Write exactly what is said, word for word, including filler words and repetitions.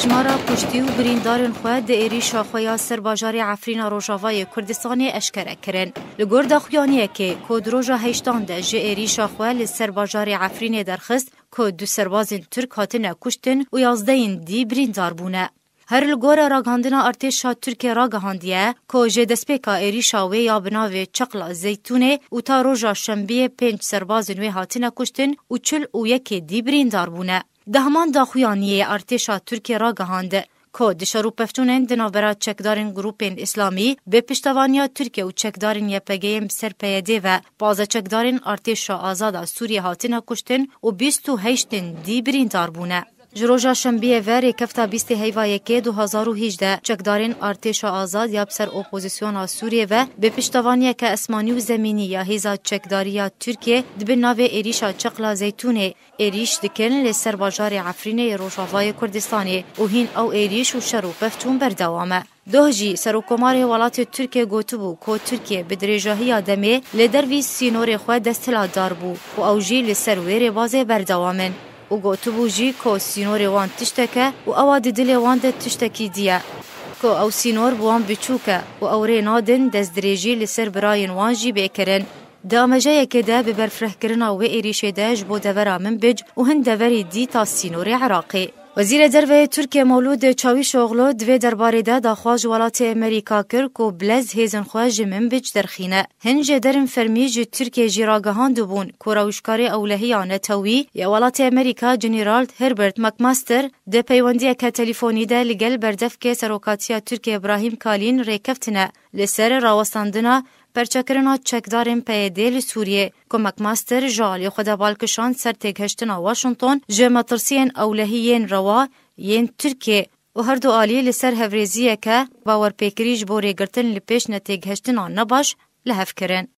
Jimara kuştî û birîndarên xwe di êrîşa xwe ya ser bajarê Efrîna Rojavayê Kurdistanê eşkere kirin. Li gor daxuyaniyekê ku di roja heştan de ji êrîşa xwe li ser bajarê Efrînê derxist ku du serbazên Tirk hatine kuştin û yazdehên dî birîndar bûne. Her li gora ragihandina artêşa Tirkiyê ragihandiye ku ji destpêka êrîşa wê ya bi navê Çiqla Zeytûnê û ta roja Şembiyê pênc serbazên wê hatine kuştin û çil û yekê dî birîndar bûne. Di heman daxuyaniyê artêşa Tirkiyê ragihand ku di şer û pevçûnên di navbera çekdarên grûpên îslamî bi piştevaniya Tirkiye û çekdarên Y P G'yên bi ser P Y D'ê ve pazdeh çekdarên artêşa azad a Sûriyê hatine kuştin û bîst û heştên dî birîndar bûne. Ji roja Şembiyê ve rêkefta bîstê heyva yekê du hazar û hejdeh çekdarên artêşa azad ya bi ser opozisyona Sûriyê ve bi piştevaniyeke esmanî û zemînî ya hêza çekdariya Tirkiyê di bin navê êrîşa Çiqla Zeytûnê êrîş dikin li ser bajarê Efrînê yê Rojavayê Kurdistanê û hîn ew êrîş û şer û pevçûn berdewam e. Doh jî Serokkomarê welatê Tirkiyê gotibû ku Tirkiye bi dirêjahiya demê li dervî sînorê xwe desthilatdar bû û ew jî li ser wê rêbazê berdewam in. Û gotibû jî ku sînorê wan tiştek e û ewa di dilê wan de tiştekî dî ye. Ku ew sînor bi wan biçûk e û ew rê nadin destdirêjî li ser birayên wan jî bê kirin. Di amejeyekê de bi berfirehkirina wê êrîşê de ji bo devera Minbic û hin deverê dî ta sînorê Iraqê. Wezîrê Derve yê Tirkiye Mewlûd Çawîşoğlu di vê derbarê de daxwaz ji welatê Amerîka kir ku bi lez hêzên xwe ji Minbic derxîne. Hin jêderên fermî ji Tirkiye jî ragihandibûn ku rewşkarê ewlehiya netewî yê welatê Amerîka General Herbert McMaster di peywendiyeke telîfonî de li gel berdevkê serokatiya Tirkiye Ibrahim Kalin rêkeftine li ser rawestandina perçekirina çekdarên P Y D li Sûriyê, ku McMaster ji alî xwe de bal kişand ser têgihiştina Washington ji metirsiyên ewlehî yên rewa yên Tirkiyê û her du alî li ser hevrêziyeke bawerpêkirî ji bo rêgirtin li pêş netêgihiştina nebaş li hev kirin.